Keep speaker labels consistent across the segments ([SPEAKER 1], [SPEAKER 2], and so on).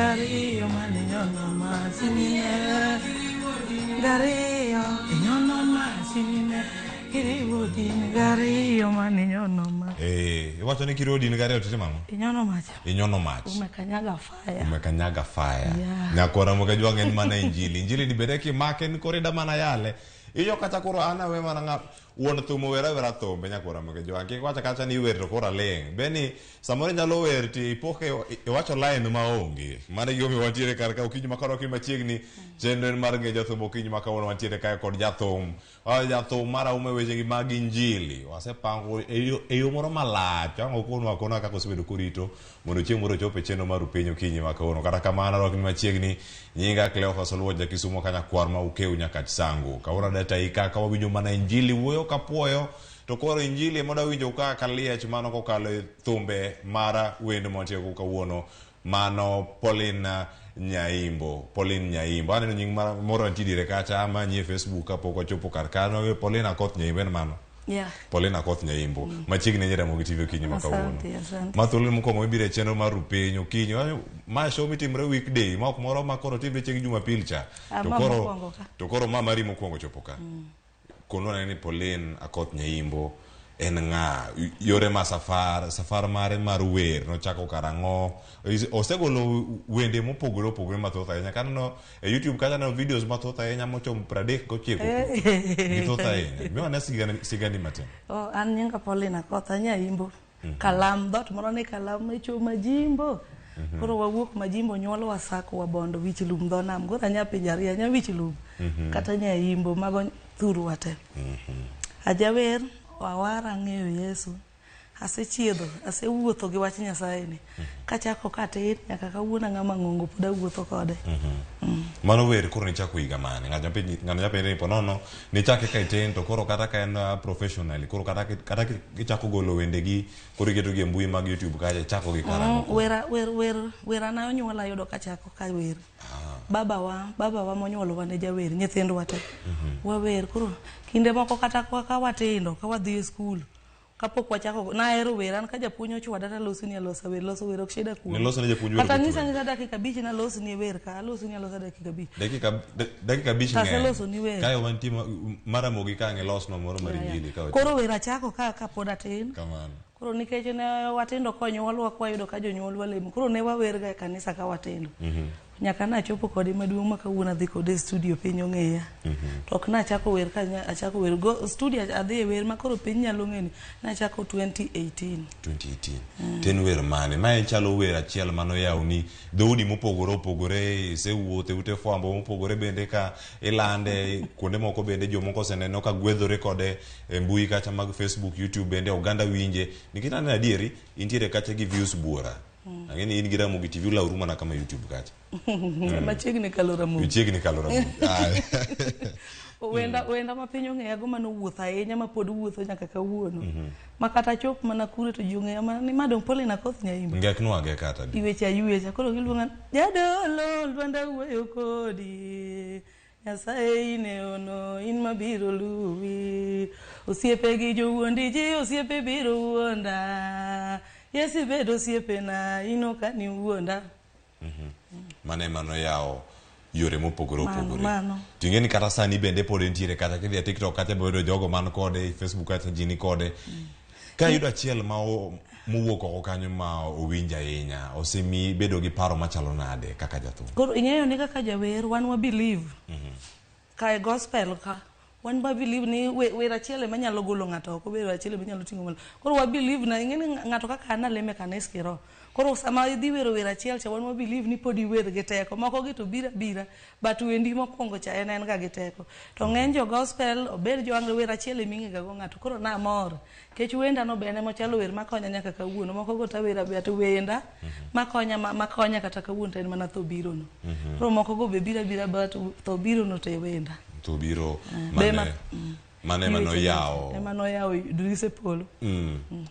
[SPEAKER 1] Gariyo maninyono masinine. Gariyo inyono masinine. Kiriwo din gariyo maninyono ma.
[SPEAKER 2] Eh, iwacho ni kiriwo din gariyo to itimo ang'o?
[SPEAKER 1] Inyono mach.
[SPEAKER 2] Inyono mach.
[SPEAKER 1] Umekanyaga fire.
[SPEAKER 2] Umekanyaga fire.
[SPEAKER 1] Yeah.
[SPEAKER 2] Nyakora Mokajwang' en mana injili. Injili ni bende kimake ni koro ida mana yale. Iyo kata koro an awe mana ng'a wuon thum ower awera thumbe nyakora Mokajwang'. Kik wacha kacha ni iwer to koro aling'. Beni samoro inyalo wer to ipo ka iwacho line ma onge. Mano e gimomiyo wantiere kar ka okinyi ma koro okinyi machiegni. Chenro en mar ng'e jathum okinyi ma kawuono wantiere kae kod jathum. Ah, jathum maraumo e wechegi mag injili wasepango e yo e yo moro malach ang' okonwa akona kaka osebedo korito mondo chieng' moro ochop e chenro mar upiny okinyi ma kawuono kata kamano arwakni machiegni nyinga Cleophas Oluoch jakisumo ka nyakwar ma Ukew Nyakach Sangu kawuono adetayi ka ka wawinjo mana injili wuoyo kapuoyo to koro injili ema wadwa ka kaliech mano kokalo e thumbe mara wendo mwantiego kawuono Mano Pauline Nyaimbo. Pauline Nyaimbo. Aneno nying moro nitie diere kacha amanyi e Facebook kapok wachopo kar kanyo. Pauline Akoth Nyaimbo en mano?
[SPEAKER 1] Yeah.
[SPEAKER 2] Pauline Akoth Nyaimbo. Machiegni e Ramogi TV okinyi ma kawuono.
[SPEAKER 1] Asante, asante.
[SPEAKER 2] Ma thuolo mokwongo mibiro e chenro mar Rupiny okinyi. Ma show mitimre weekday ma ok moro ma koro timre chieng' Jumapil cha.
[SPEAKER 1] Ah,
[SPEAKER 2] To
[SPEAKER 1] ma
[SPEAKER 2] koro
[SPEAKER 1] mokwongo ka.
[SPEAKER 2] to koro ma mari mokwongo chopo ka. Konwa ane ni Pauline Akoth Nyaimbo en ng'a? Yore ma safar, safar mare mar wer nochako karang'o? Osegolo wende mopogore opogore mathoth ahinya. Kaneno e YouTube kacha aneno videos mathoth ahinya mochomo 39 Githoth ahinya. Miwa ane sigani, sigani matin.
[SPEAKER 1] Oh, an nyinga Pauline Akoth Anyaimbo. Kalam, dhoot moro ni Kalam mecho Majimbo. Koro wawuok Majimbo nyuolwa Sako Wabondo wich lum dho nam. Koro anya pinje ariyo, anya wich lum kata Nyaimbo mago thurwa te. Ajawer, awara ang'eyo Yesu. Asechiedho, asewuotho gi wach Nyasaye ni. Kachako katin nyaka kawuono ang'ama ng'ongo pod awuotho kode.
[SPEAKER 2] Mano wer koro nichako higa mane? Ng'ato penji ng'ato nyalo penjre ni po nono nichake ka itin to koro kata ka en professionally koro kata kata kichako golo wendegi koro iketo gi e mbui mag YouTube kacha ichako gi karang'o?
[SPEAKER 1] Wera wer wer werana onyuola ayudo kachako ka wer. Babawa babawa monyuolowa ne jawer nyithindwa te. Wawer koro kinde moko kata ka watindo ka wadhi e skul kapok wachako nahero wer an ka japuonj ochwada talosoni alosa wer loso wer ok shida kuoma.
[SPEAKER 2] Niloso ne japuonj wer
[SPEAKER 1] Kata
[SPEAKER 2] ok
[SPEAKER 1] nyisa
[SPEAKER 2] ochwadi?
[SPEAKER 1] nyisa dakika abich nalosni wer ka alosoni alosa dakika abich.
[SPEAKER 2] Dakika dakika abich ng'eny.
[SPEAKER 1] Taselosoni wer.
[SPEAKER 2] Kae wantie maramogi ka ang' ilosnwa moro mar injili ka
[SPEAKER 1] Koro wer achako ka kapod atin.
[SPEAKER 2] Kamano.
[SPEAKER 1] Koro nikech ne watindo konyuolwa kwayudo ka jonyuolwa lemo. Koro ne wawerga e kanisa ka watindo. Nyaka nachopo kode maduong' ma kawuono adhi kode e studio piny ong'eya. To ok nachako wer ka achako wer go studio adhi e wer ma koro piny nyalo ng'eni nachako 2018.
[SPEAKER 2] 2018. To en wer mane? Mae chalo wer achiel manoyawoni dhoudi mopogore opogore, isewuotho e ute fwambo mopogore bende ka ilande, kuonde moko bende jomoko oseneno ka gwedhore kode e mbui kacha mag Facebook, YouTube bende oganda winje. Nikech aneno adieri, intiere kacha gi views buora. Ang'e ni in gi Ramogi TV ulawru mana kama YouTube kacha.
[SPEAKER 1] Machiegni kalo Ramogi.
[SPEAKER 2] Uchiegni kalo Ramogi. Ah.
[SPEAKER 1] Wenda wenda ma piny ong'eyago manowuotho ahinya ma pod wuotho nyaka kawuono. Ma kata chop mana kure to ji ong'eya mana ni ma dong' Pauline Akoth Nyaimbo.
[SPEAKER 2] Ngeknwa kata di.
[SPEAKER 1] Iweche ayuecha koro giluonga jadolo lwanda wuoyo kodi Nyasaye in e ono in mabiro luwi osiepe gi jowuondi ji osiepe biro wuonda Yesu ibed osiepena in ok ani wuonda
[SPEAKER 2] Mano ema noyawo yore mopogore
[SPEAKER 1] Mano,
[SPEAKER 2] opogore.
[SPEAKER 1] mano.
[SPEAKER 2] To ing'e ni kata sani bende pod entiere kata kidhi e TikTok kacha boyudo jogo man kode, e Facebook kacha ji ni kode. Ka iyudo achiel ma o- mowuok oko kanyo ma owinj ahinya, osemiyi bedo gi paro machalo nade kaka jathum?
[SPEAKER 1] Koro ing'eyo ni kaka jawer wan wa believe ka e gospel ka wan wa believe ni wer achiel ema nyalo golo ng'ato oko wer achiel ema nyalo ting'o malo koro wa believe na ing'e ni ng'ato kaka an alemo e kanis kiroho koro sama idhi wero wer achiel cha wan wa believe ni pod iwer gi teko moko gi to biro abira but wendi mokwongo cha en en ga gi teko to ng'eny jo gospel obed jo anglo wer achiel ema ing'e ga go ng'ato koro namor Kech wenda no bende mochalo wer makonya nyaka kawuono. Moko go tawera but wenda makonya makonya kata kawuono to en mana tho biro no. Koro moko go be biro abira but tho biro no to e wenda.
[SPEAKER 2] Tho biro
[SPEAKER 1] Be
[SPEAKER 2] mane
[SPEAKER 1] ma
[SPEAKER 2] mane ema noyawo.
[SPEAKER 1] Ema noyawo dirise polo.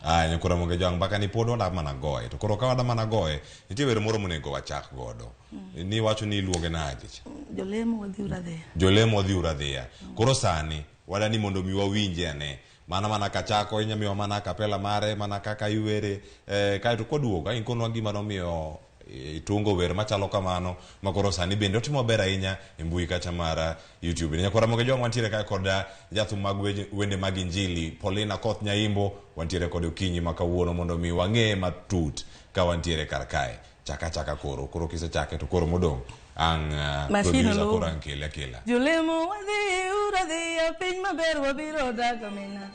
[SPEAKER 2] Aya nyakora Ramogi Ojwang' mbaka ni pod wada mana goye. To koro ka wada mana goye, nitie wer moro monego wachak godo. Ni iwacho ni iluonge nade cha?
[SPEAKER 1] Jolemo wadhi uru adhiya.
[SPEAKER 2] Jolemo wadhi uru adhiya. Koro sani wada ni mondo mi wawinje ane. Mano mana kachako inya miwa mana acapella mare mana kaka iwere eh, kaeto kwaduogo ang' ikonwa gima nomiyo Itungo wer machalo kamano makoro sani bende otimo maber ahinya e mbui kacha mar YouTube. Nyakwara Ramogi Jwang' wantiere kae kod jathum mag wende mag injili Paulina Akoth Nyaimbo, wantiere kod okinyi ma kawuono mondo mi wang'e matut ka wantiere kar kae. Chaka chaka koro, koro kisechake to koro modong' ang' producer koro ang' kele akela.
[SPEAKER 1] Jolemo wadhi uradhi piny maber wabiro dak amina.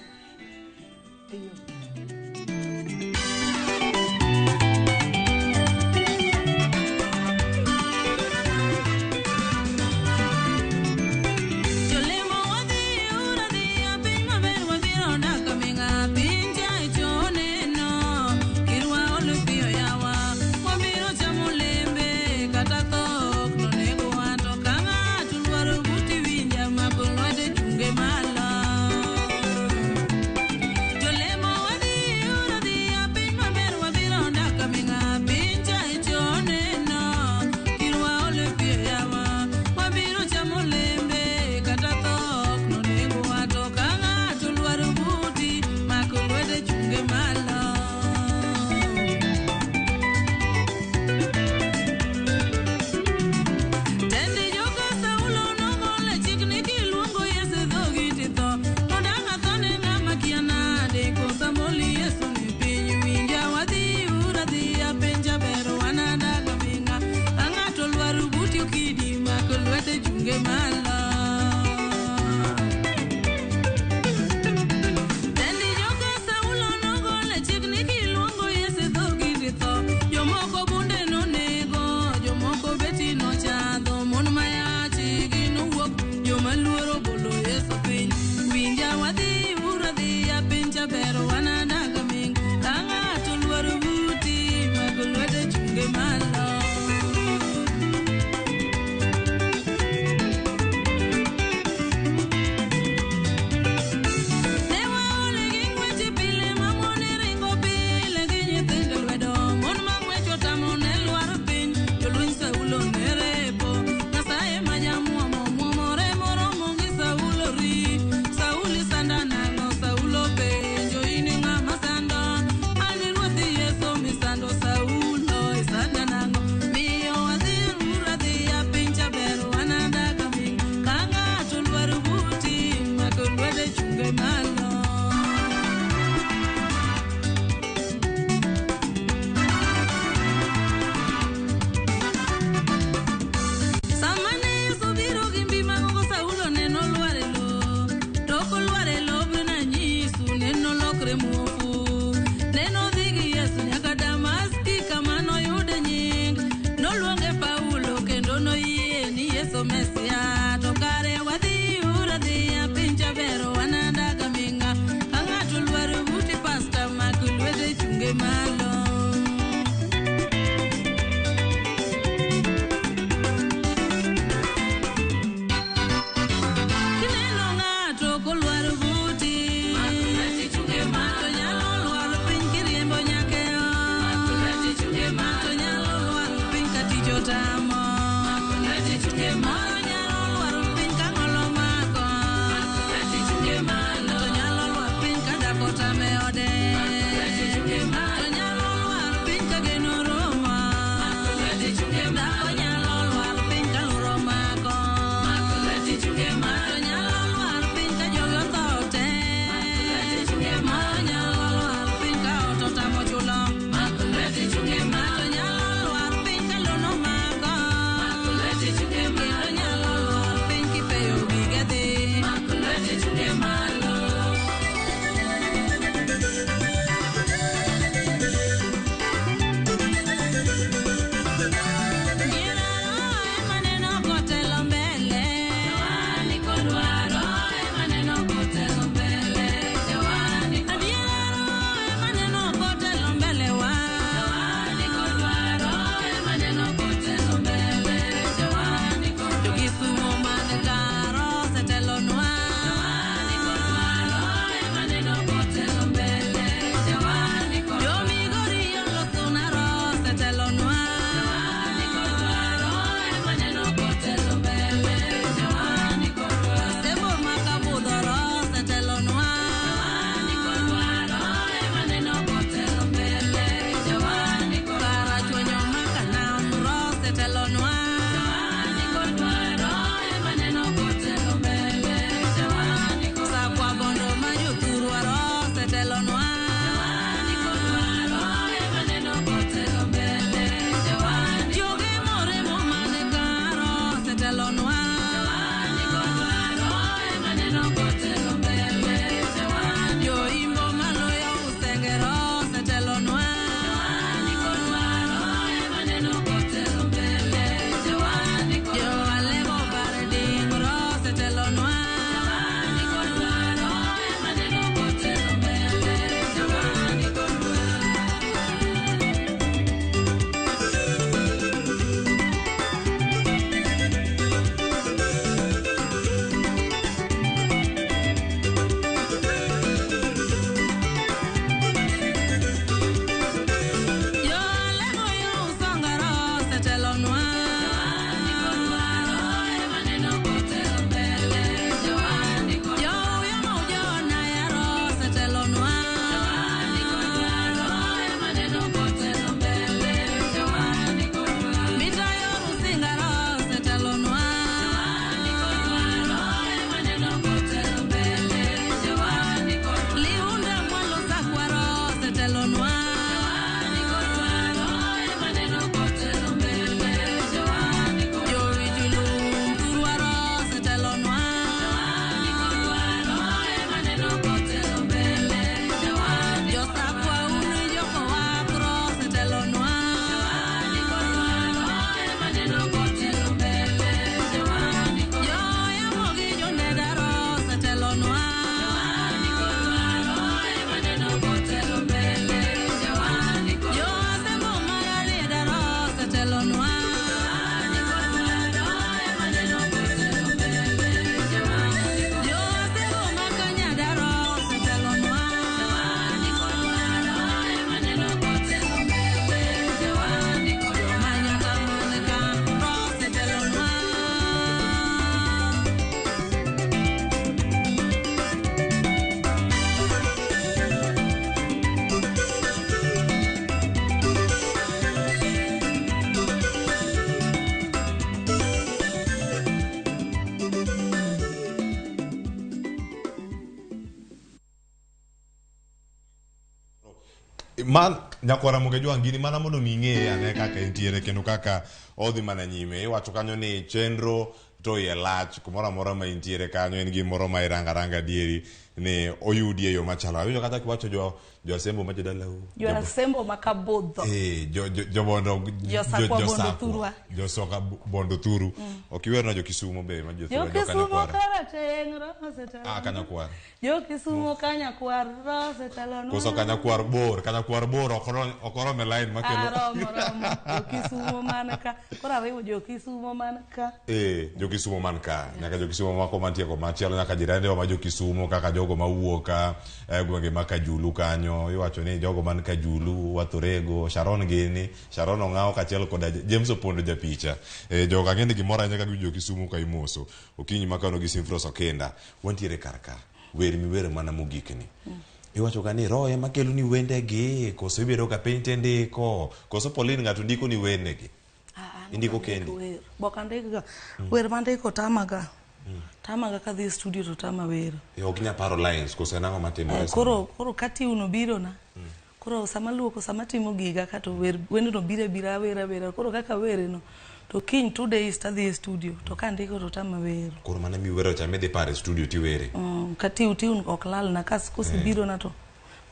[SPEAKER 1] osetelonwa. Sakwa Bondo ma jothurwa Roho osetelonwa. Joge moremo man ka Roho osetelonwa. Joimbo maloyo Usenge Roho osetelonwa. Jo Alego Barding Roho osetelonwa. Jo Alego yo Usonga Roho osetelonwa. Jo Uyoma Ujonaya Roho osetelonwa. Mita yo Rusinga Roho osetelonwa. Liunda Mwalo Sakwa Roho osetelonwa. Jowijulu Mturwa Roho osetelonwa. Josakwa unu Jokowak Roho osetelonwa. Joyamo gi Joneda Roho osetelonwa. Joasemo Mararieda Roho osetelonwa. Joasemo Makanyada Roho osetelonwa. Jomanyaka man ka Roho osetelonwa.
[SPEAKER 2] Man nyakwara Ramogi Ajwang' gini mana mondo mi ing'e ane kaka entiere kendo kaka odhi mana nyime. Iwacho kanyo ni chenro to iye lach kumoro amora ma intiere kanyo en gimoro ma irango aranga adieri ni oyudi e yo machalo. Awinjo kata kiwacho jo Asembo ma jodalau.
[SPEAKER 1] Jo Asembo ma Kabudho.
[SPEAKER 2] Jo Bondo
[SPEAKER 1] Jo Sakwa Bondo Thurwa.
[SPEAKER 2] Jo Soka Bondo Thuru. Ok iwerna jo Kisumo be ma jo
[SPEAKER 1] Jo
[SPEAKER 2] Thurwa jo
[SPEAKER 1] Kisumo
[SPEAKER 2] Kanyakwar.
[SPEAKER 1] karateng' Roho osetelonwa.
[SPEAKER 2] Ah, Kanyakwar.
[SPEAKER 1] Jo Kisumo Kanyakwar Roho osetelonwa.
[SPEAKER 2] Koso Kanyakwar bor, Kanyakwar bor ok oromo e line makelo.
[SPEAKER 1] Ah, romo romo. Jo Kisumo man ka. Koro ariwo jo Kisumo man ka.
[SPEAKER 2] Jo Kisumo man ka. Nyaka jo Kisumo mako mantie komachielo nyaka jirandewa ma jo Kisumo kaka jogo mawuok ka gwenge ma Kajulu kanyo. Iwacho ni jogo man Kajulu, Wathorego, Sharon gini, Sharon Ong'awo kaachiel koda James Opondo japicha. Jogo ang'e ni gimoro ahinya ka giwinjo Kisumo ka imoso. Okinyi ma kawuono gi Simfros Okinda. Wantiere kar ka. Wer miwero mana mogik ni. Iwacho ga ni roho ema kelo ni wendegi, koso ibedo ga piny tindiko, koso Pauline ng'ato ndiko ni wendegi. Indiko kendi.
[SPEAKER 1] Wer. Bok andikga. Wer mandiko tamaga. Tamaga kadhi e studio to tama wer.
[SPEAKER 2] Ok inyal paro lines, koso en ang'o matimore
[SPEAKER 1] Koro ka tune obirona. Koro sama luoko, sama timo giga ka to wer wendno biro abira awera awera. Koro kaka awere no to kiny 2 days tadhi e studio to kandiko to tama wero.
[SPEAKER 2] Koro mana miwero cha midhi paro e studio tiwere.
[SPEAKER 1] Ka tune ok lalna kas kosebirona to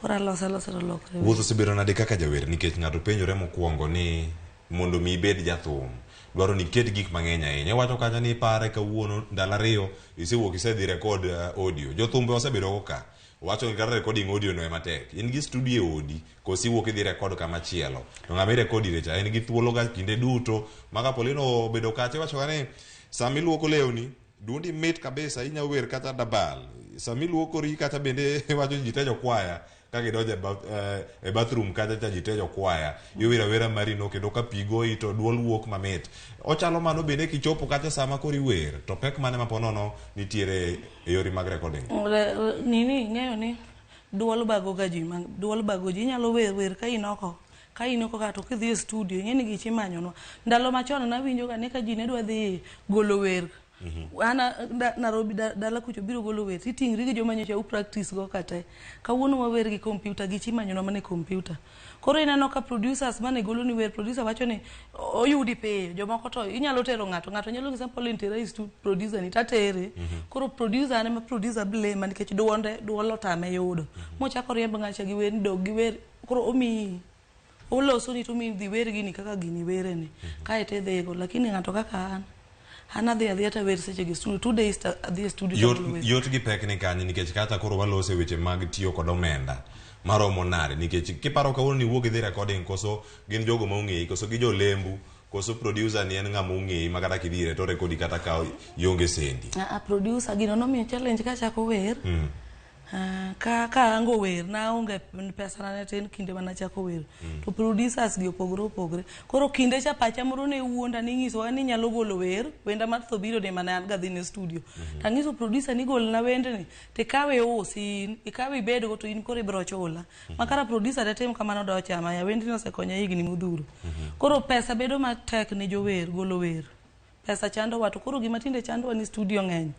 [SPEAKER 1] koro aloso alosa to lokre.
[SPEAKER 2] Wuoth osebedo nade kaka jawer nikech ng'ato penjore mokwongo ni mondo mi ibed jathum dwaro ni iket gik mang'eny ahinya. Iwacho kanyo ni ipare kawuono ndalo ariyo isewuok isedhi record audio. Jothumbe osebedo go ka. Wacho ni kata recording audio no ema tek. In gi studio e odi koso iwuok idhi record kama chielo. To ng'ama irecord ire cha en gi thuolo ga kinde duto. Ma ka Pauline obedo kacha iwacho ga ni sama iluoko lewni duondi mit kabisa inya wer kata dabal. Sama iluokori kata bende iwacho ni ji te jokwaya ka gidonjo e bathroom kacha cha ji te jokwaya. Iwero awera mari no kendo ka pi goyi to duol wuok mamit. Ochalo mano bende kichopo kacha sama koro iwer to pek mane ma po nono nitiere e yori mag recording?
[SPEAKER 1] Nini ing'eyo ni duol bago ga ji, duol bago ji. Inyalo wer wer ka in oko. Ka in oko ka to kidhi e studio ing'e ni gich imanyonwa. Ndalo machon nawinjo ga ni ka ji ne dwa dhi golo wer an Nairobi dala kucho biro golo wer titing'ri gi joma nyocha u practice go kate. Kawuono wawer gi computer gich imanyonwa mana e computer. Koro ineno ka producers mane golo ni wer producer wacho ni oyudi piyo jomoko to inyalo tero ng'ato ng'ato nyalo nyisa Pauline tera e producer ni tatere. Koro producer an ema producer blame nikech duonde duol otame yudo. Mochako riemb ng'acha gi wer ni dog gi wer koro omiyi oloso ni to omiyi dhi wer gini kaka gini were ni. Kaeto idhigo lakini ng'ato kaka an an adhi adhiya tawer seche gi studio 2 days to adhi e studio
[SPEAKER 2] Yot,
[SPEAKER 1] tagolo wer.
[SPEAKER 2] yot gi pek ni kanye nikech kata koro walose weche mag tiyo kod omenda maromo nade nikech kiparo kawuono ni iwuok idhi recording koso gin jogo ma ong'eyi koso gi jolembu koso producer ni en ng'ama ong'eyi ma kata kidhi ire to rekodi kata ka ionge sendi.
[SPEAKER 1] Ah, ah, producer gino nomiyo challenge kachako wer ka ango wer naonge pesa na ne tin kinde mane achako wer to producers gi opogore opogore koro kinde cha pacha moro ne wuonda ni nyisowa ni nyalo golo wer wenda mar tho biro ne mane an ga dhi ne studio tang'iso producer ni golna wendni tikawe iusi in ikawe ibedgo to in koro ibiro chula makara producer ne tim kamano do chama ya wendni osekonya higni modhuro koro pesa bedo matek ne jower golo wer pesa chandowa to koro gima tinde chandowa ni studio ng'eny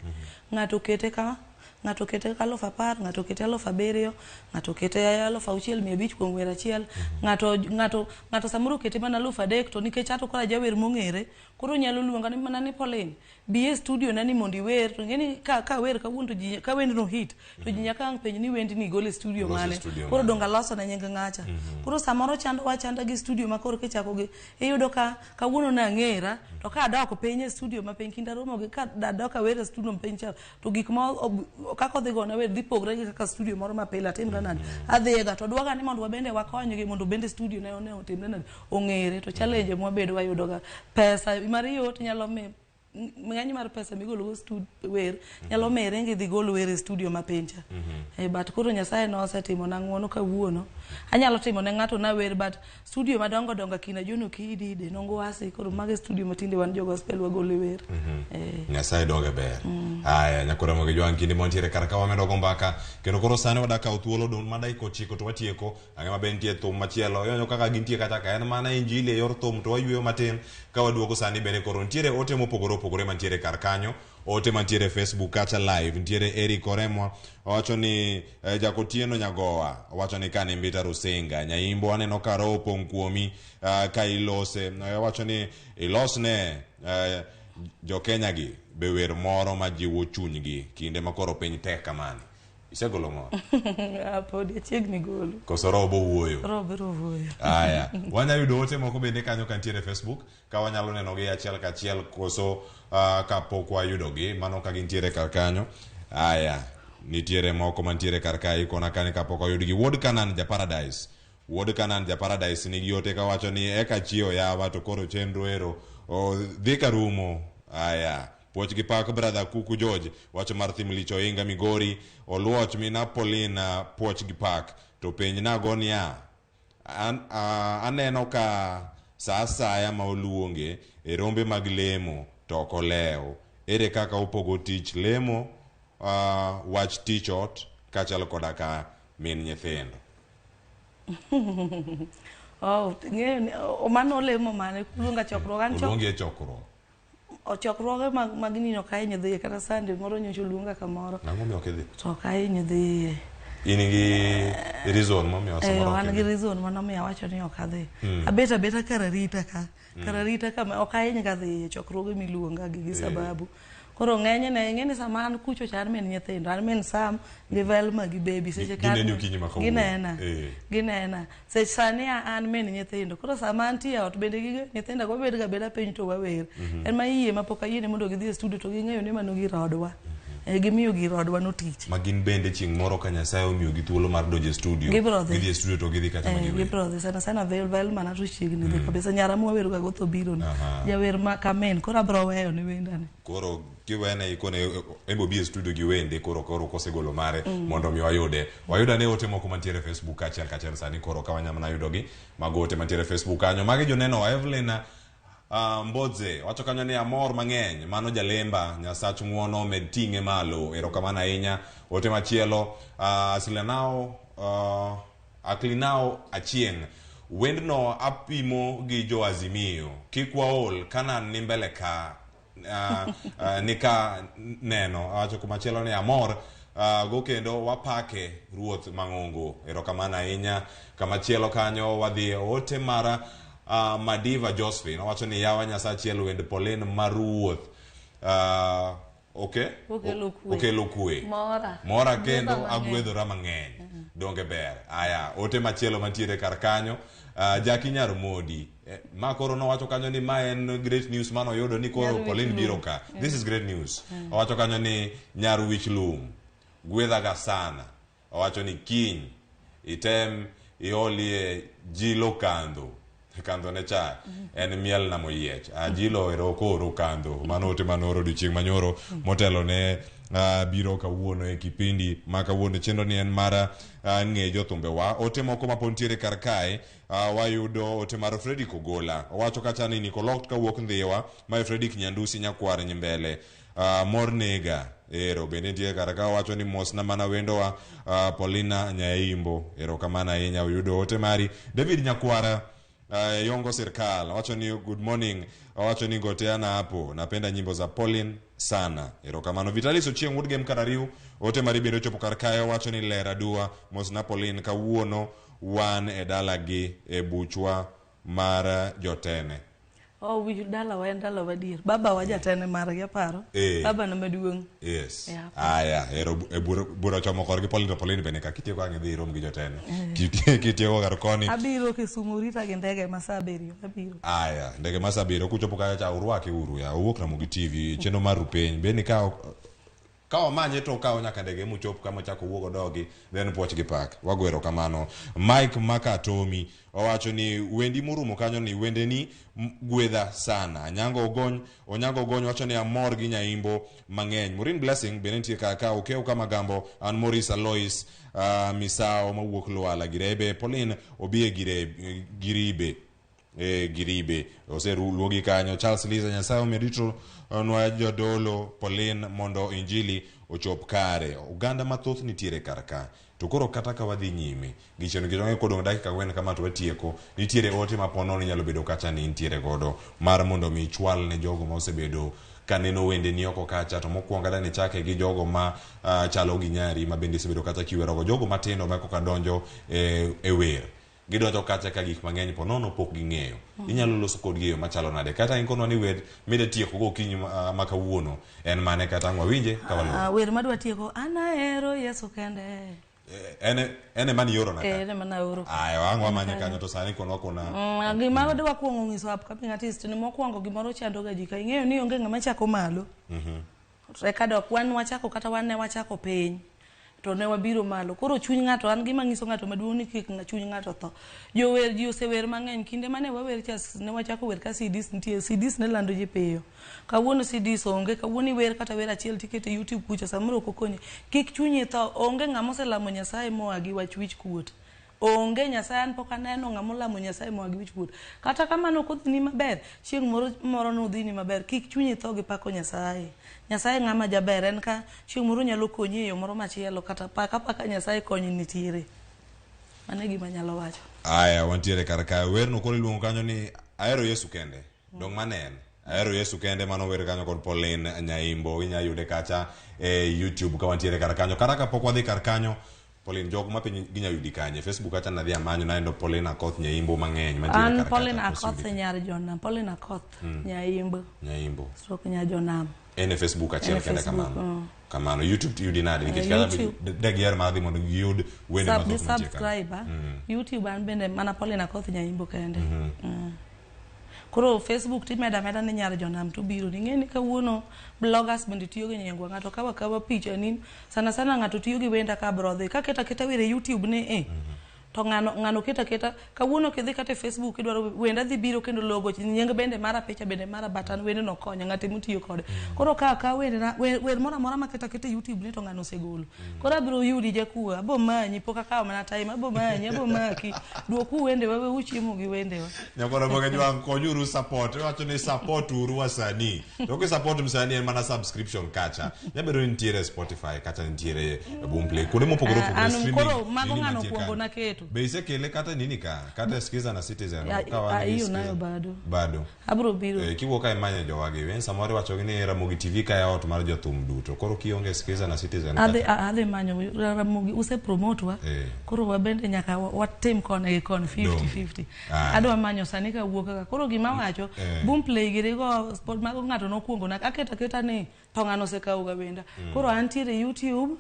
[SPEAKER 1] ng'ato kete ka ng'ato kete 10,000 ng'ato kete 7,000 ng'ato kete 6,500 kuom wer achiel ng'ato ng'ato ng'ato samoro kete mana 3,000 to nikech ato koro ajawer mong'ere koro nyalo luonga ni mana ni Pauline bi e studio na ni mondo iwer to ing'e ni ka ka wer kawuono to ji ka wendno hit to ji nyaka ang' penj ni wendni igolo e studio
[SPEAKER 2] Iloso e
[SPEAKER 1] mane
[SPEAKER 2] studio
[SPEAKER 1] koro
[SPEAKER 2] mane.
[SPEAKER 1] donge aloso ne nying ng'acha koro samoro chandowa achanda gi studio ma koro kichako gi iyudo ka kawuono nang'era to ka adok piny e studio ma piny kinda romo gi ka adok awer e studio piny cha to gik ma kaka odhi gona wer dhi pogre gi kaka studio moro ma pile atimre nade adhiga to dwaga ni mondo wabende wakonygi mondo bende studio ne one otimre nade ong'ere to challenge mwabedo wayudo ga pesa mar yot nyalo mi ng'eny mar pesa migolo go wer nyalo miyo iring idhi gol wer e studio ma piny cha but koro Nyasaye nosetimo na ng'uono kawuono anyalo timo ne ng'ato na wer but studio madongo dongo akina John Okidi Denongo Wasi koro mago e studio matinde wan jo gospel wagole wer
[SPEAKER 2] Nyasaye donge ber. Aya, nyakora mogi jwang' kinde mantiere kar ka wamedo go mbaka kendo koro sani wadak kawo thuolo dong' ma dakika 9 to watieko ang'e ma be nitie thum machielo ineno kaka gintie kata ka en mana injili e yor thum to wayueyo matin ka waduogo sani bende koro nitiere ote mopogore opogore mantiere kar kanyo ote mantiere e Facebook kacha live nitiere Eric Oremwa owacho ni Jakotieno Nyagowa owacho ni kane Mbita Rusinga Nyaimbo aneno ka roho opong' kuomi ka ilose owacho ni ilosne jo-Kenya gi be wer moro ma jiwo chunygi kinde ma koro piny tek kamani isegolo moro
[SPEAKER 1] Pod achiegni golo
[SPEAKER 2] koso roho bo wuoyo
[SPEAKER 1] roho biro wuoyo
[SPEAKER 2] Aya, wanyalo yudo ote moko bende kanyo kantiere e Facebook ka wanyalo nenogi achiel kachiel koso kapok wayudogi mano ka gintiere kar kanyo. Aya, nitiere moko mantiere kar kae ikona kane kapok oyudgi. Wuod Kanan ja Paradise. Wuod Kanan ja Paradise nigi ote kawacho ni eka chiewo yawa to koro chenro ero dhi karumo. Aya, puoch gi pak brother Kuku George wacho mar thim lich oinga Migori Oluoch mina Paulina puoch gi pak to penj nago niya aneno ka sa asaya ma oluonge e rombe mag lemo to ok olew. Ere kaka upogo tich lemo wach tich ot kaachiel koda ka min nyithindo?
[SPEAKER 1] Oh, ng'eyo ni mano lemo mane luonga chokruok an
[SPEAKER 2] Oluongi e chokruok.
[SPEAKER 1] Chokruoge mag nini ok ahiny dhiye kata Sunday moro nyocha oluonga kamoro
[SPEAKER 2] Nang'o miyo ok idhi?
[SPEAKER 1] to ok ahiny dhiye.
[SPEAKER 2] In gi reason momiyo samoro ok
[SPEAKER 1] an gi
[SPEAKER 2] idhi?
[SPEAKER 1] reason manomiyo awacho ni ok adhi. Abet abeta kar arita ka. Kar arita ka ok ahiny ga dhiye chokruoge miluonga gi gi sababu. Koro ng'enyne ing'e ni sama an kucho cha an min nyithindo an min Sam gi Velma gi baby seche ka
[SPEAKER 2] Gineni okinyi ma kawuono.
[SPEAKER 1] ginena ginena seche sani an min nyithindo koro sama antie ot bende gi nyithindo go wabed ga abeda piny to wawer en ma yie ma pok ayiene mondo gidhi e studio to ging'eyo ni mano gir odwa gimiyo gir odwa no tich
[SPEAKER 2] Ma gin bende chieng' moro ka Nyasaye omiyogi thuolo mar donjo e studio
[SPEAKER 1] Gibiro dhi.
[SPEAKER 2] gidhi e studio to gidhi kacha ma giwer.
[SPEAKER 1] Gibiro dhi sana sana Velma na to chiegni dhi kabisa nyara mwawer ga go tho biro ni jawer ma kamen koro abro weyo ne wendane
[SPEAKER 2] Koro kiwene ikone embo bi e studio gi wende koro koro kosegolo mare mondo mi wayude. Wayudo ane ote moko mantiere e Facebook kachiel kachiel sani koro ka wanyalo mana yudogi mago ote mantiere e Facebook kanyo. Magi joneno Evelyn Mbodze wacho kanyo ni amor mang'eny mano jalemba Nyasach ng'uono med ting'e malo erokamano ahinya. Ote machielo Asilanao Aklinao Achieng' Wendno apimo gi jo Azimio. Kik waol, Canaan ni mbele ka ni ka neno. Awacho kumachielo ni amor go kendo wapake ruoth mang'ongo. Erokamano ahinya. Kamachielo kanyo wadhi e ote mara Madiva Josephine. Owacho ni yawa Nyasaye achiel wend Pauline maruoth. Okay?
[SPEAKER 1] Okelo kwe.
[SPEAKER 2] Okelo kwe.
[SPEAKER 1] Mora.
[SPEAKER 2] Mora kendo
[SPEAKER 1] Agwedha mang'eny.
[SPEAKER 2] agwedhora mang'eny. Donge ber. Aya, ote machielo mantiere kar kanyo. Jackie Nyar Modi. Ma koro nowacho kanyo ni ma en great news mano oyudo ni koro
[SPEAKER 1] Nyar
[SPEAKER 2] Pauline
[SPEAKER 1] Wich
[SPEAKER 2] biro
[SPEAKER 1] Lum.
[SPEAKER 2] ka. This is great news. Owacho kanyo ni Nyar Wich Lum. Gwedhaga sana. Owacho ni kiny item iolie jilo kandho. Kandho ne cha en miel na moyiech. Ajilo ero koro kandho. Mano ote mano oro odiochieng' manyoro motelo ne biro kawuono e kipindi ma kawuono. Chenro ni en mar ng'e jothumbe wa. Ote moko ma pod nitiere kar kae, wayudo ote mar Fredrick Ogola. Owacho kacha ni Niko Locked kawuok Ndhiwa, mae Fredrick Nyandusi nyakwar Nyimbele. Mor nega. Ero bende nitie kar ka owacho ni mosna mana wendowa Paulina Nyaimbo. Ero kamano ahinya oyudo ote mari. David Nyakwara Yongo Sirkal owacho ni good morning. Owacho ni goteana hapo. Napenda nyimbo za Pauline sana. Ero kamano. Vitalis Ochieng Wuod Gem Karariu ote mari bende ochopo kar kae owacho ni ler adua mosna Pauline kawuono wan e dalagi e buchwa mar jotene.
[SPEAKER 1] Oh, wi dalawa en dalawa adier. Baba wa jatene margi aparo. Baba na maduong'.
[SPEAKER 2] Yes.
[SPEAKER 1] Yeah.
[SPEAKER 2] Aya, ero e bura ochomo korgi Pauline to Pauline bende ka kitieko ang' idhi irom gi jotene. Kitieko kar koni.
[SPEAKER 1] Abiro Kisumu rita gi ndege ma saa abiriyo. Abiro.
[SPEAKER 2] Aya, ndege ma saa abiriyo kuchopo kacha cha urwake uru ya. Owuok Ramogi TV, chenro mar Rupiny. Bende ka wamanye to okawo nyaka ndege mochop kama ochako wuog odogi, then puoch gi pak. Wagwero kamano. Mike Makatomi owacho ni wendi morumo kanyo ni wendeni gwedha sana. Onyango Ogony, Onyango Ogony wacho ni amor gi nyaimbo mang'eny. Maureen Blessing bende nitie ka ka okew kama gambo an Maurice Alois Misao mawuok Lwala Girebe. Pauline obi e Giribe. Giribe oseluogi kanyo. Charles Liza Nyasaye omed rito nwa jodolo Pauline mondo injili ochop kare. Oganda mathoth nitiere kar ka. To koro kata ka wadhi nyime gi chenro nikech wang'eyo kodong' dakika ang'wen kama to watieko, nitiere ote ma ponono inyalo bedo kacha ni intiere godo mar mondo mi ichwal ne jogo ma osebedo ka neno wendeni oko kacha. To mokwongo adwa ni ichake gi jogo ma chalo gi nyari ma bende isebedo kacha kiwerogo, jogo matindo ma koka donjo e wer. Gidonjo kacha ka gik mang'eny po nono pok ging'eyo. Inyalo loso kodgi e yo machalo nade? Kata in konwa ni wer mida tieko go okinyi ma kawuono en mane kata ang' wawinje ka waluwo.
[SPEAKER 1] Wer madwa tieko, an ahero Yesu kende.
[SPEAKER 2] En ema nioro na ka?
[SPEAKER 1] En ema naoro.
[SPEAKER 2] Aya, ang' wamanye kanyo to sani konwa kona.
[SPEAKER 1] Gima adwa kuongo nyiso upcoming artist ni mokwongo gimoro chando ga ji ka ing'eyo ni onge ng'ama chako malo. Eka dok wan wachako kata wan ne wachako piny to ne wabiro malo. Koro chuny ng'ato, an gima nyiso ng'ato maduong' ni kik chuny ng'ato tho. Jower ji osewer mang'eny, kinde mane wawer cha ne wachako wer ka CDs nitie, CDs ne lando ji piyo. Kawuono CDs onge, kawuono iwer kata wer achiel tikete YouTube kucha samoro ok okonyi. Kik chunyi tho, onge ng'ama oselamo Nyasaye moa gi wach wich kuot. Onge Nyasaye, an pok aneno ng'ama olamo Nyasaye moa gi wich kuot. Kata kamano ok odhini maber, chieng' moro moro nodhini maber. Kik chunyi tho gi pako Nyasaye. Nyasaye ng'ama jaber, en ka chieng' moro nyalo konyi e yo moro machielo, kata paka paka Nyasaye kony nitiere. Mano e gima anyalo wacho.
[SPEAKER 2] Aya, wantiere kar kae. Werno koro iluongo kanyo ni Ahero Yesu Kende. Dong' mano en. Ahero Yesu Kende mano wer kanyo kod Pauline Nyaimbo. Inya yude kacha e YouTube ka wantiere kar kanyo. Kata kapok wadhi kar kanyo, Pauline, jogo ma piny ginya yudi kanye? Facebook kacha nadhi amanyo nayudo Pauline Akoth Nyaimbo mang'eny mantiere
[SPEAKER 1] An
[SPEAKER 2] kar kacha,
[SPEAKER 1] Pauline
[SPEAKER 2] ok
[SPEAKER 1] Akoth
[SPEAKER 2] oseyudi.
[SPEAKER 1] nyar Jonam, Pauline Akoth Nyaimbo.
[SPEAKER 2] Nyaimbo.
[SPEAKER 1] Stroke nya Jonam.
[SPEAKER 2] En e Facebook achiel
[SPEAKER 1] En e
[SPEAKER 2] kende
[SPEAKER 1] Facebook,
[SPEAKER 2] kamano.
[SPEAKER 1] mm.
[SPEAKER 2] Kamano. YouTube to yudi nade? Nikech kata
[SPEAKER 1] YouTube.
[SPEAKER 2] de giher mar dhi mondo giyud wende mathoth mantie kanyo.
[SPEAKER 1] Subscribe, ah. YouTube an bende mana Pauline Akoth Nyaimbo kende. Koro Facebook timeda ameda ni nyar Jonam to biro. Ing'e ni kawuono bloggers bende tiyo gi nyingwa. Ng'ato kawa kawa picha ni sana sana ng'ato tiyo gi wenda ka bro dhi. Kaketa keta wer e YouTube ni e. To ng'ano keta keta kawuono kidhi kata e Facebook idwaro wenda dhi biro kendo logo nying bende mara picha bende mara but an wende no konyo ng'ate motiyo kode. Koro ka wende wer moro amora maketa keta e YouTube ni to ng'ano osegolo. Koro abiro yudi jakuo, abo manyi pok akawo mana time, abo manyi, abo maki. Dwoku wende wa, we uchiemo gi wende wa.
[SPEAKER 2] Nyakwara Moga Jwang', konyuru support. Iwacho ni support uru wasanii. To ki support msanii en mana subscription kacha. Nyabedo ni nitiere Spotify kacha nitiere Boomplay. Kuonde mopogore opogore
[SPEAKER 1] An
[SPEAKER 2] streaming.
[SPEAKER 1] koro mago
[SPEAKER 2] nini
[SPEAKER 1] ng'ano
[SPEAKER 2] mantie
[SPEAKER 1] okuongo
[SPEAKER 2] kanyo.
[SPEAKER 1] naketo. Aketo.
[SPEAKER 2] Be isekele kata nini ka? Kata Skiza na Citizen.
[SPEAKER 1] Ya,
[SPEAKER 2] Ka wan gi
[SPEAKER 1] iyo
[SPEAKER 2] Skiza.
[SPEAKER 1] nayo bado.
[SPEAKER 2] Bado.
[SPEAKER 1] Abro biro.
[SPEAKER 2] Kiwuok ka imanye jowagi, wen samoro iwacho ni Ramogi TV ka e ot mar jothum duto. Koro kionge Skiza na Citizen.
[SPEAKER 1] Adhi adhi manyo Ramogi use promote wa. Koro wabende nyaka watim koni gi koni 50-50. Adwa manyo sani kawuok kaka. Koro gima wacho, Boomplay giri go spot mago ng'ato nokuongo na aketo aketa ni to ng'ano osekawo ga wenda. Koro antiere YouTube,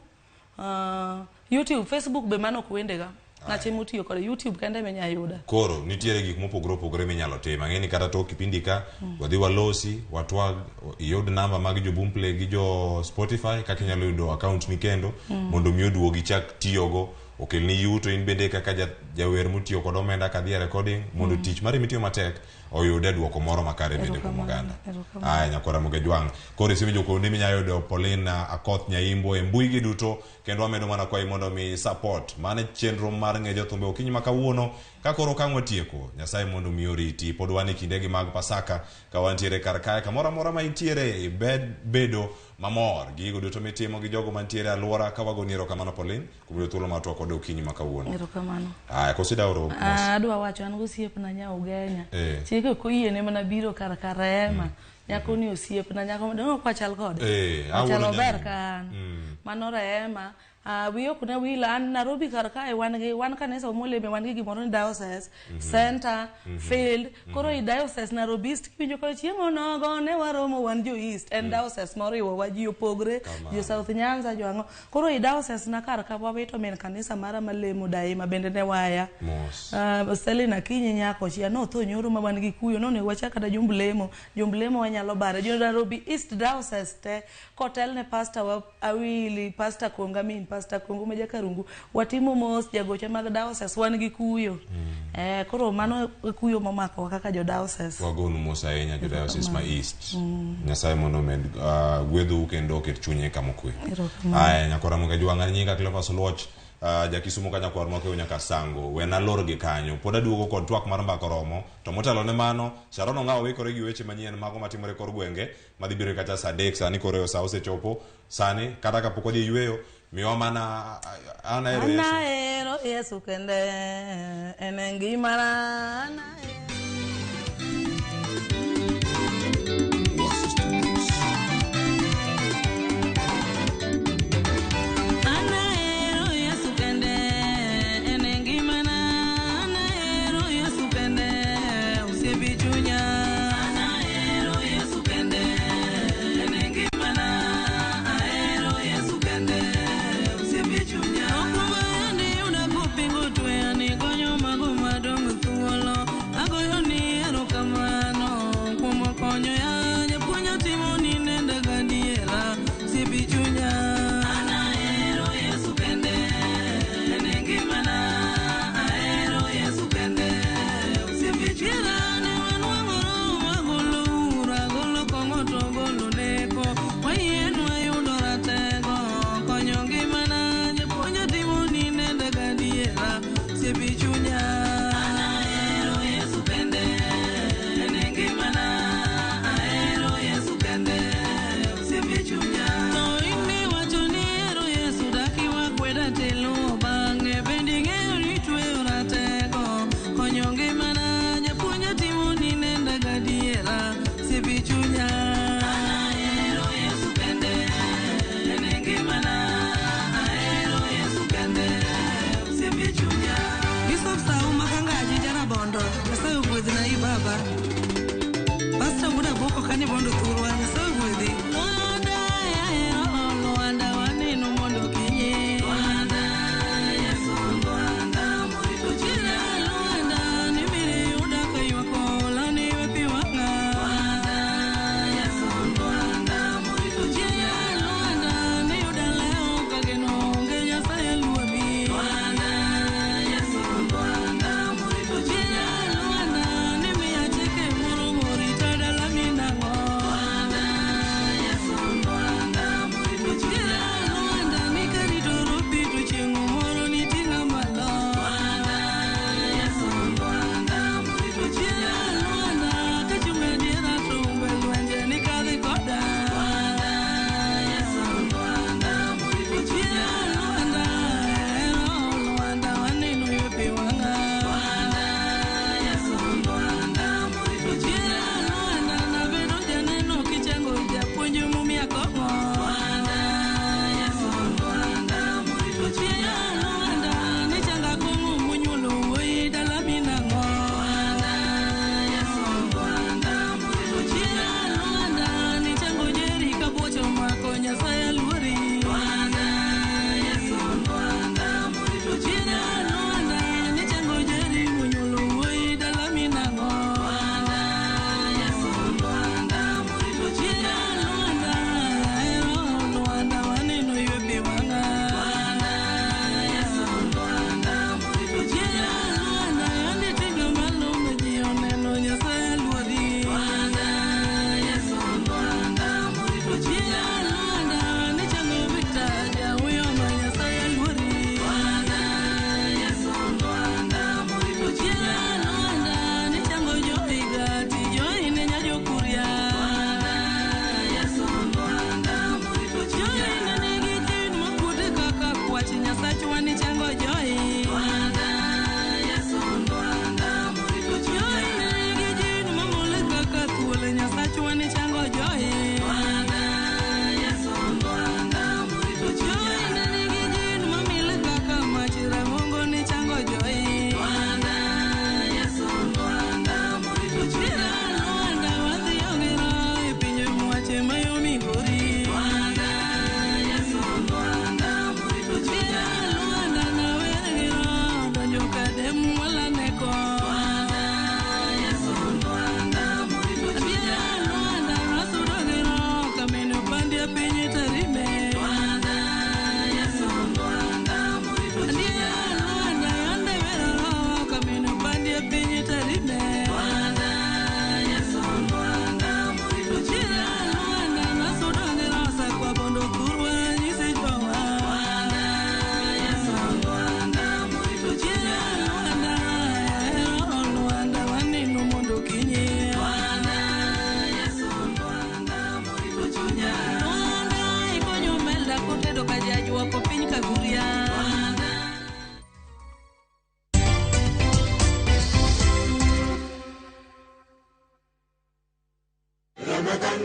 [SPEAKER 1] YouTube, Facebook be mano ok wendega. Ng'ache motiyo kode YouTube kende ema inya yuda.
[SPEAKER 2] Koro nitiere gik mopogore opogore minyalo timo. Ang'e ni kata tok kipindi ka wadhi walosi, watwag, iyud namba mag jo Boomplay gi jo Spotify kaka inyalo yudo account ni kendo mondo mi oduogi chak tiyogo okelni yuto in bende kaka jawer motiyo kod omenda kadhi e recording mondo tich mari mitiyo matek oyude duoko moro makare bende kuom oganda. Aya nyakwara Ramogi Ajwang'. Koro isewinjo kuonde minyalo yudo Pauline Akoth Nyaimbo e mbui gi duto kendo wamedo mana kwayi mondo mi support. Mano chenro mar ng'e jothumbe okinyi ma kawuono ka koro kang' watieko. Nyasaye mondo mi oriti. Pod wan e kindegi mag Pasaka ka wantiere kar kae kamoro amora ma intiere ibed bedo mamor gi gigo duto mitimo gi jogo mantiere e alwora ka wagoni erokamano Pauline kuom yudo thuolo mar twak kode okinyi ma kawuono.
[SPEAKER 1] Erokamano.
[SPEAKER 2] Aya koso idawo mos.
[SPEAKER 1] Adwa wacho an gosiepna nya Ugenya. Chike ok oyiene mana biro kar ka Rehema. Nyako ni osiepna, nyako donge ok wachal kode.
[SPEAKER 2] Awuoro
[SPEAKER 1] Wachal ober
[SPEAKER 2] nyaminu.
[SPEAKER 1] ka an. Mano Rehema. Wiyi ok ne wil an Nairobi kar kae wan gi wan kanisa moleme wan gi gimoro ni diocese, center, field. Koro i diocese Nairobi East kiwinjo ka chieng' onogo ne waromo wan jo East. En diocese moriwo wa ji opogre, jo South Nyanza, jo ang'o. Koro i diocese na kar ka wawito min kanisa mara malemo daima bende ne waya.
[SPEAKER 2] Mos.
[SPEAKER 1] Selina Akinyi nyako chia notho nyoro ma wan gi kuyo nonego wachak kata jumb lemo. Jumb lemo wanyalo bare. Jo Nairobi East Diocese te kotelne pastor wa Awili, pastor Konga min, pastor Kongo ma Jakarungu. Watimo mos jagoche mag diocese wan gi kuyo. Koro mano kuyo momako kaka jo diocese.
[SPEAKER 2] Wagonu mos ahinya jo diocese ma East. Nyasaye mondo omed gwedhou kendo oket chunye kama okwe. Aya nyakwara Ramogi Ajwang' an nyinga Cleophas Oluoch. Jakisumo ka nyakwar makewo nyaka Sango. Wena lor gi kanyo. Pod aduogo kod twak mar mbaka oromo. To motelo ne mano, Sharon Ong'awo wikore gi weche manyien mago matimore kor gwenge madhi biro kata saa 3 sani koro sa osechopo. Sani kata kapok wadhi e yweyo, miwa mana an ahero Yesu.
[SPEAKER 1] An ahero Yesu kende en e ngimana. An ahero.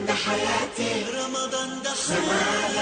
[SPEAKER 3] ده حياتي، رمضان ده حياتي.